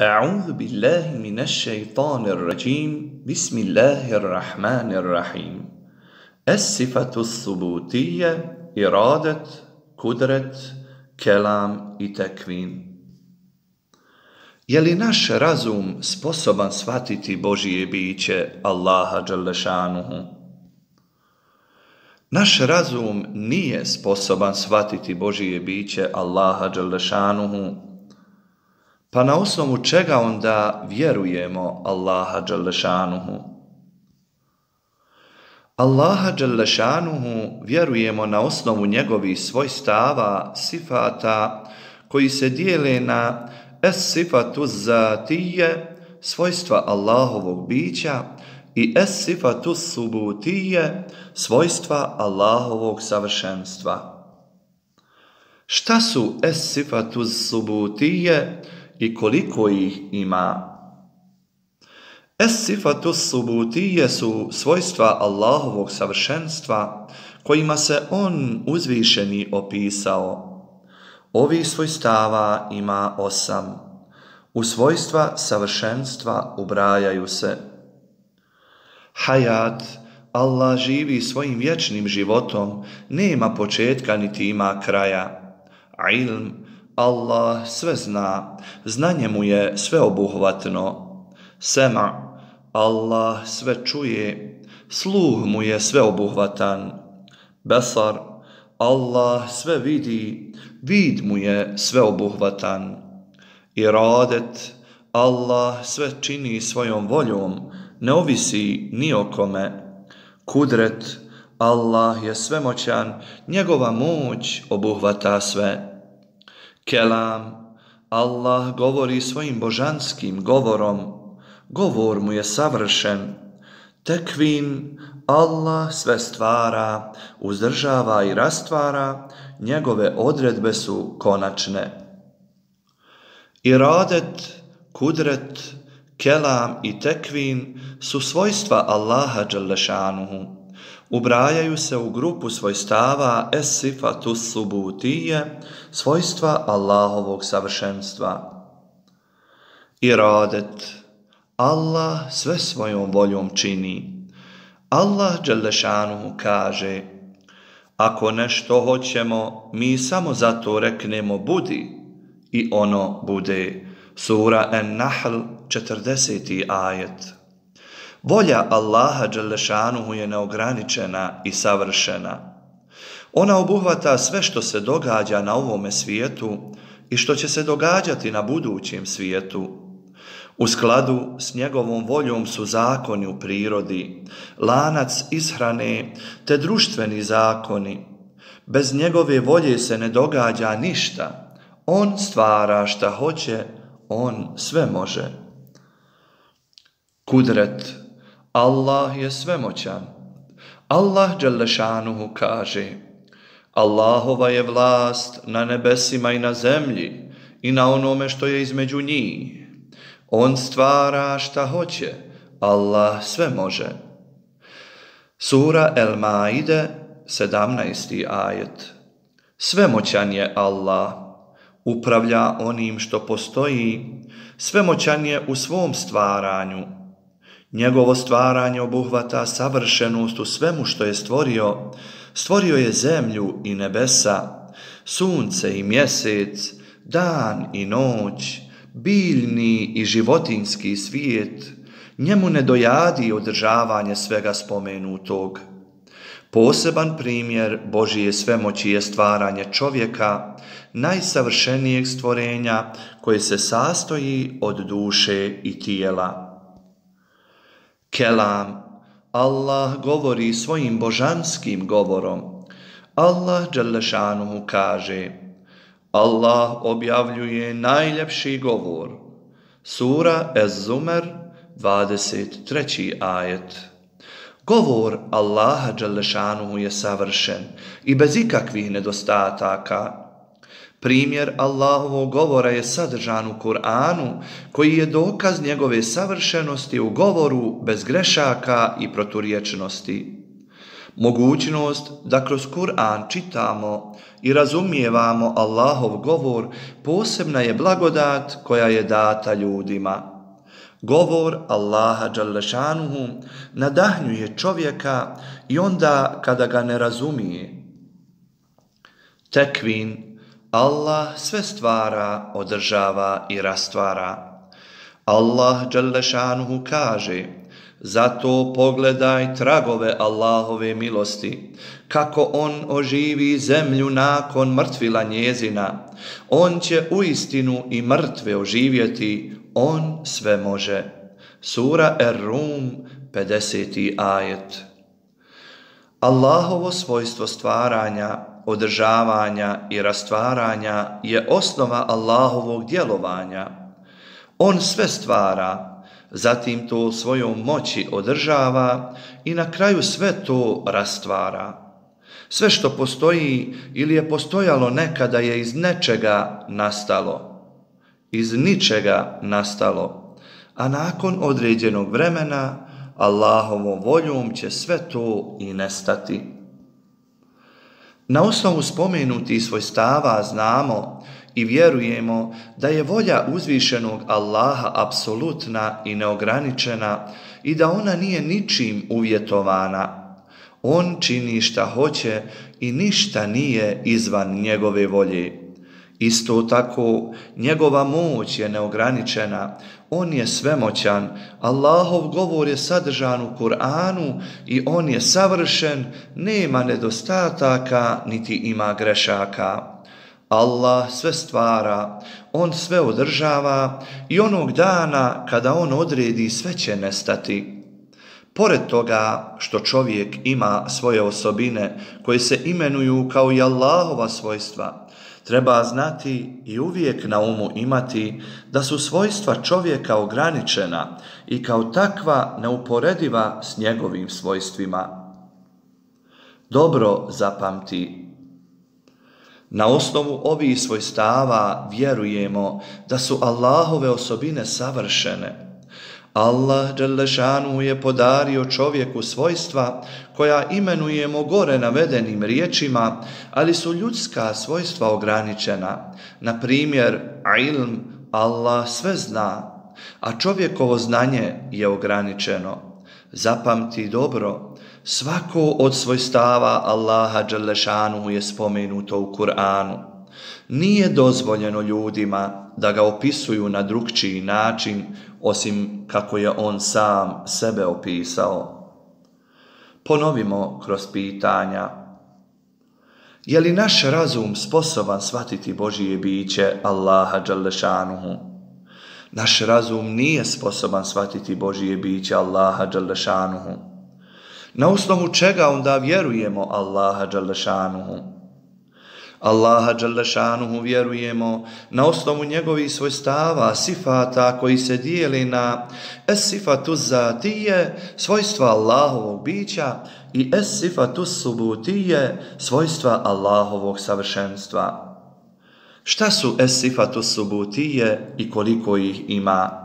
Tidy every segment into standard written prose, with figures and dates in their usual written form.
أعوذ بالله من الشيطان الرجيم بسم الله الرحمن الرحيم. الصفة الثبوتية إرادة kudret, kelam i tekvin. Je li naš razum sposoban shvatiti Božije biće Allaha dželešanuhu? Naš razum nije sposoban shvatiti Božije biće Allaha dželešanuhu, pa na osnovu čega onda vjerujemo Allaha dželešanuhu? Allaha dželešanuhu vjerujemo na osnovu njegovih svojstava, sifata, koji se dijele na es-sifatu zatije, svojstva Allahovog bića, i es-sifatu subutije, svojstva Allahovog savršenstva. Šta su es-sifatu subutije i koliko ih ima? Es-sifatu subutije su svojstva Allahovog savršenstva kojima se on uzvišeni opisao. Ovih svojstava ima 8. U svojstva savršenstva ubrajaju se hayat, Allah živi svojim vječnim životom, nema početka niti ima kraja. Ilm, Allah sve zna, znanje mu je sveobuhvatno. Sema, Allah sve čuje, sluh mu je sveobuhvatan. Besar, Allah sve vidi, vid mu je sveobuhvatan. Iradet, Allah sve čini svojom voljom, ne ovisi ni o kome. Kudret, Allah je svemoćan, njegova moć obuhvata sve. Kelam, Allah govori svojim božanskim govorom, govor mu je savršen. Tekvin, Allah sve stvara, uzdržava i rastvara, njegove odredbe su konačne. Iradet, kudret, kelam i tekvin su svojstva Allaha dželešanuhu. Ubrajaju se u grupu svojstava es-sifatu subutije, svojstva Allahovog savršenstva. Iradet, Allah sve svojom voljom čini. Allah dželešanuhu kaže: ako nešto hoćemo, mi samo zato reknemo budi i ono bude. Sura An-Nahl, 40. ajet. Volja Allaha dželešanuhu je neograničena i savršena. Ona obuhvata sve što se događa na ovome svijetu i što će se događati na budućem svijetu. U skladu s njegovom voljom su zakoni u prirodi, lanac ishrane te društveni zakoni. Bez njegove volje se ne događa ništa. On stvara šta hoće, on sve može. Kudret, Allah je svemoćan. Allah dželešanuhu kaže: Allahova je vlast na nebesima i na zemlji i na onome što je između njih. On stvara šta hoće, Allah sve može. Sura El-Maide, 17. ajet. Svemoćan je Allah, upravlja onim što postoji, svemoćan je u svom stvaranju. Njegovo stvaranje obuhvata savršenost u svemu što je stvorio. Stvorio je zemlju i nebesa, sunce i mjesec, dan i noć, biljni i životinjski svijet. Njemu ne dojadi održavanje svega spomenutog. Poseban primjer Božije svemoći je stvaranje čovjeka, najsavršenijeg stvorenja koje se sastoji od duše i tijela. Kelam, Allah govori svojim božanskim govorom. Allah dželešanuhu kaže: Allah objavljuje najljepši govor. Sura Ez-Zumer, 23. ajet. Govor Allaha dželešanuhu je savršen i bez ikakvih nedostataka. Primjer Allahovog govora je sadržan u Kur'anu, koji je dokaz njegove savršenosti u govoru bez grešaka i proturječnosti. Mogućnost da kroz Kur'an čitamo i razumijevamo Allahov govor posebna je blagodat koja je data ljudima. Govor Allaha dželešanuhu nadahnjuje čovjeka i onda kada ga ne razumije. Tekvin, Allah sve stvara, održava i rastvara. Allah dželešanuhu kaže: zato pogledaj tragove Allahove milosti, kako on oživi zemlju nakon mrtvila njezina. On će uistinu i mrtve oživjeti, on sve može. Sura Er-Rum, 50. ajet. Allahovo svojstvo stvaranja, održavanja i rastvaranja je osnova Allahovog djelovanja. On sve stvara, zatim to svojom moći održava i na kraju sve to rastvara. Sve što postoji ili je postojalo nekada je iz nečega nastalo, iz ničega nastalo, a nakon određenog vremena Allahovom voljom će sve to i nestati. Na osnovu spomenutih svojstava znamo i vjerujemo da je volja uzvišenog Allaha apsolutna i neograničena i da ona nije ničim uvjetovana. On čini šta hoće i ništa nije izvan njegove volje. Isto tako, njegova moć je neograničena, on je svemoćan, Allahov govor je sadržan u Kur'anu i on je savršen, nema nedostataka niti ima grešaka. Allah sve stvara, on sve održava i onog dana kada on odredi sve će nestati. Pored toga što čovjek ima svoje osobine koje se imenuju kao i Allahova svojstva, treba znati i uvijek na umu imati da su svojstva čovjeka ograničena i kao takva neuporediva s njegovim svojstvima. Dobro zapamti. Na osnovu ovih svojstava vjerujemo da su Allahove osobine savršene. Allah dželešanu je podario čovjeku svojstva koja imenujemo gore navedenim riječima, ali su ljudska svojstva ograničena. Na primjer, ilm, Allah sve zna, a čovjekovo znanje je ograničeno. Zapamti dobro, svako od svojstava Allaha dželešanu je spomenuto u Kur'anu. Nije dozvoljeno ljudima da ga opisuju na drukčiji način, osim kako je on sam sebe opisao. Ponovimo kroz pitanja. Je li naš razum sposoban shvatiti Božije biće Allaha dželešanuhu? Naš razum nije sposoban shvatiti Božije biće Allaha dželešanuhu. Na osnovu čega onda vjerujemo Allaha dželešanuhu? Allaha dželešanuhu vjerujemo na osnovu njegovih svojstava, sifata koji se dijeli na es-sifatu zatije, svojstva Allahovog bića, i es-sifatu subutije, svojstva Allahovog savršenstva. Šta su es-sifatu subutije i koliko ih ima?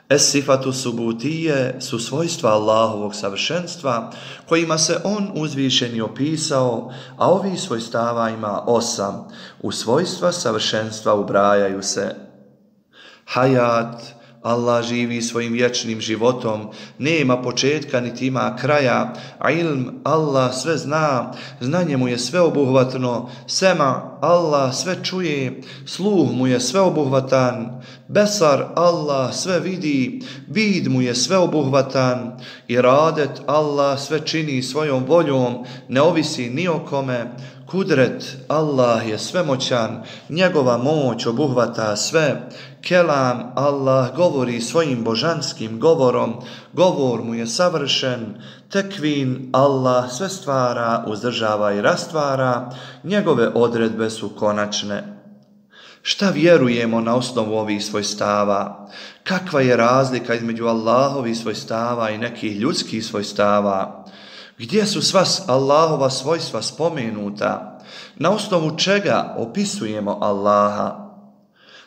Es-sifatu subutije su svojstva Allahovog savršenstva kojima se on uzvišeni opisao, a ovih svojstava ima 8. U svojstva savršenstva ubrajaju se hayat, Allah živi svojim vječnim životom, nema početka niti ima kraja, ilm, Allah sve zna, znanje mu je sveobuhvatno, sema, Allah sve čuje, sluh mu je sveobuhvatan, besar, Allah sve vidi, vid mu je sveobuhvatan, iradet, Allah sve čini svojom voljom, ne ovisi ni o kome, kudret, Allah je svemoćan, njegova moć obuhvata sve, kelam, Allah govori svojim božanskim govorom, govor mu je savršen, tekvin, Allah sve stvara, uzdržava i rastvara, njegove odredbe su konačne. Šta vjerujemo na osnovu ovih svojstava? Kakva je razlika između Allahovih svojstava i nekih ljudskih svojstava? Gdje su sva Allahova svojstva spomenuta? Na osnovu čega opisujemo Allaha?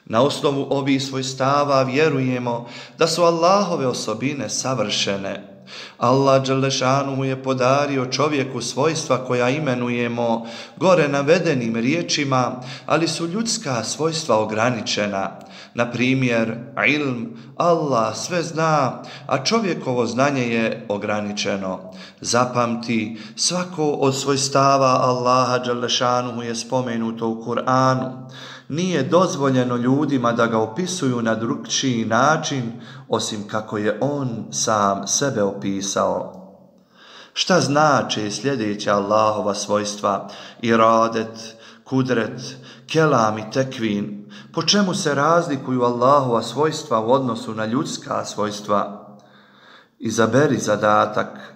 Na osnovu ovih svojstava vjerujemo da su Allahove osobine savršene. Allah Đelešanuhu je podario čovjeku svojstva koja imenujemo gore navedenim riječima, ali su ljudska svojstva ograničena. Na primjer, ilm, Allah sve zna, a čovjekovo znanje je ograničeno. Zapamti, svako od svojstava Allaha Đelešanuhu je spomenuto u Kur'anu. Nije dozvoljeno ljudima da ga opisuju na drugčiji način, osim kako je on sam sebe opisao. Šta znači sljedeća Allahova svojstva? Iradet, kudret, kelam i tekvin. Po čemu se razlikuju Allahova svojstva u odnosu na ljudska svojstva? Izaberi zadatak.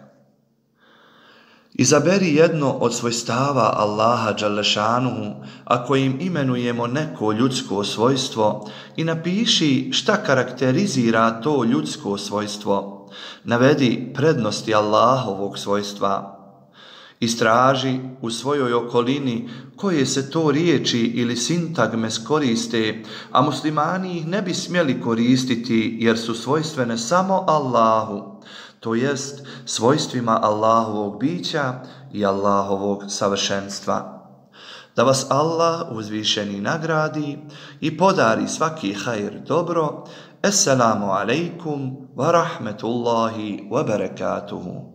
Izaberi jedno od svojstava Allaha Đalešanuhu, ako im imenujemo neko ljudsko svojstvo, i napiši šta karakterizira to ljudsko svojstvo. Navedi prednosti Allahovog svojstva. Istraži u svojoj okolini koje se to riječi ili sintagme koriste, a muslimani ih ne bi smjeli koristiti jer su svojstvene samo Allahu, to jest svojstvima Allahovog bića i Allahovog savršenstva. Da vas Allah uzvišeni nagradi i podari svaki hajr dobro. Assalamu alaikum wa rahmetullahi wa barakatuhu.